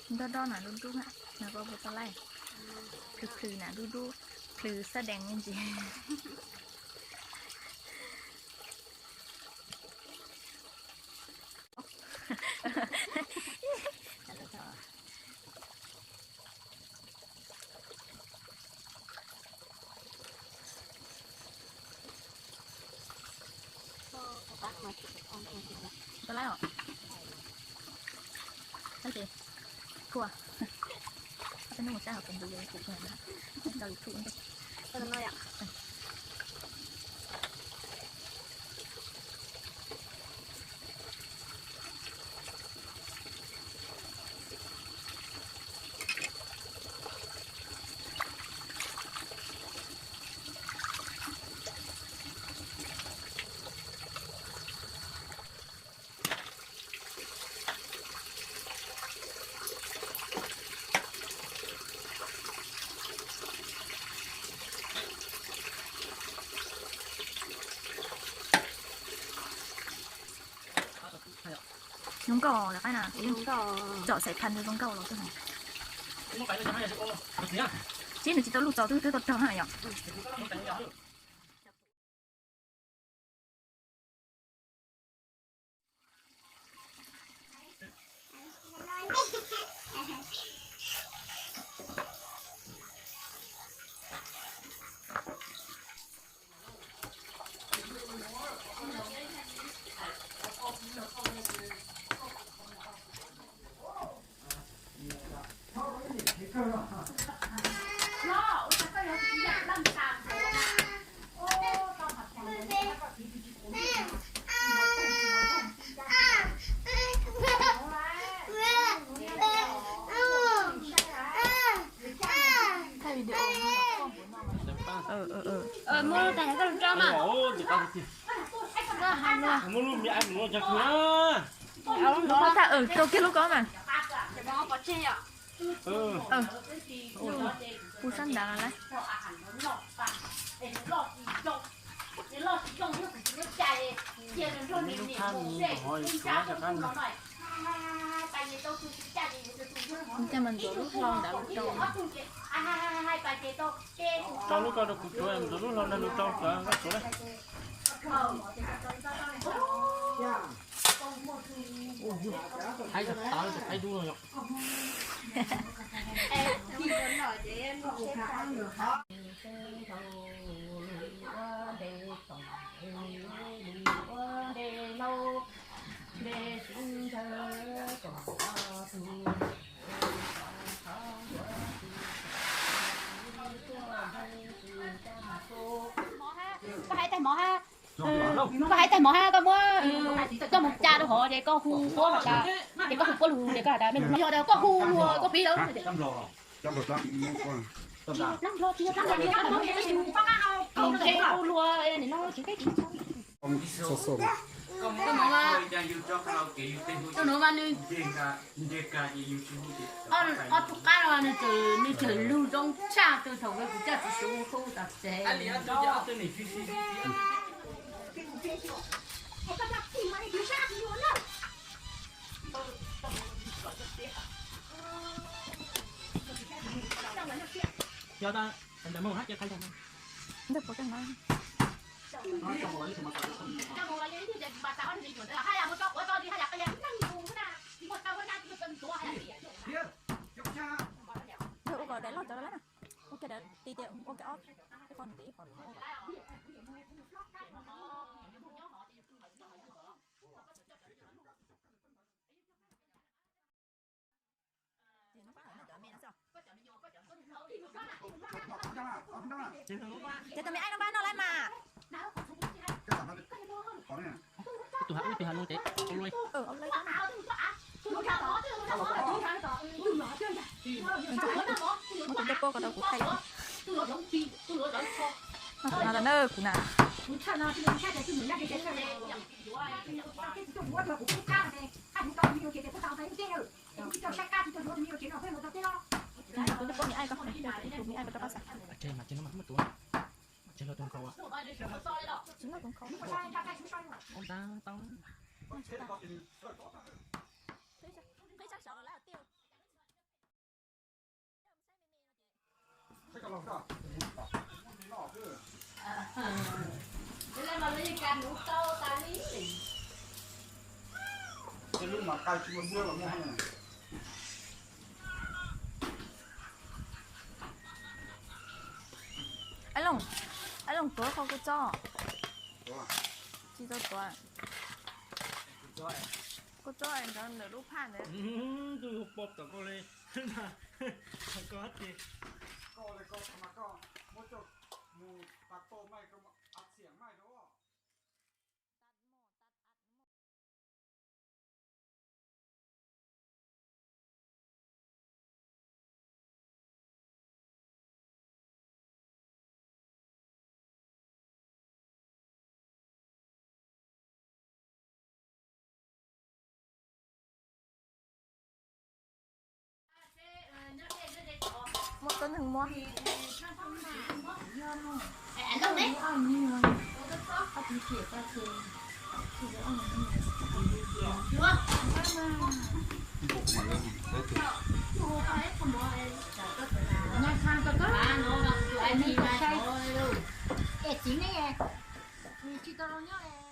Nroj nroj na dub dub na, nws ua puas tau laij. Plhws plhws na dub dub, plhws xab dees me ntsis. Tau laij os. Laij ces kua. Ob peb hnub mus saib hauv Facebook, YouTube na. Rau YouTube ntej. Zoo nkauj lawm qab na, kuv yeej tsom xaiv phas zoo nkauj los xwb. Tsis, nws tsis tau luj txaus twb twb tau rog na yom. Thaij video. Muab lub tais koj lug rau mas. Muab thaij, rau kiag lub ko mas. Pus sab nrad no lawm. Ntxuav lub hlau ntawd los rau. Rau lub ko rau kuv tsuav, ntxuav lub hlau ntawd los rau kuv tsuav na. Haib tag tas, haib dub no yom. Koj haib tag mov hab, koj haib tag mov hab, koj muab, koj mus tsa rau hov ces koj hu puab has tas, ces koj hu puab lug ces koj has tas, yog tas koj hu lug koj piv lawm. Tus nuav mas nws, ob tug qab no nws tseem lug zoo tshaj tug thaum kuv coj txiv Suav hu tom tsev. Yog tas ntawm mus hab ces qhia ntag. Ntawm puas kag no. Ntawm ua kom daim loj cov lawm na. Ua kiag daim ti tias ua kiag ob, ib qho nws tim ib qho. Ces tus me aib no npaj noj lawm mas. Tus has ub tus has no ces ua luaj. Muab tus ncej puab ko rau kuv thaij. No na kuv na. Tus ncej puab me aib ko, tus me aib ko rau pab xav. Tsis noj tus nkhaus. Ua ntau tau. Ab Looj, tuav qhov kuv tso. Tsis tau tuav. Kuv tso nkawd ntawm lub phaj ntawd. Tus yog pom tom koj li. Koj hais tias koj li koj mas koj muab coj mus pas tau mas koj ab txiam mas rau. Muaj tib neeg muab. Txiv ne, tsis tau nyob.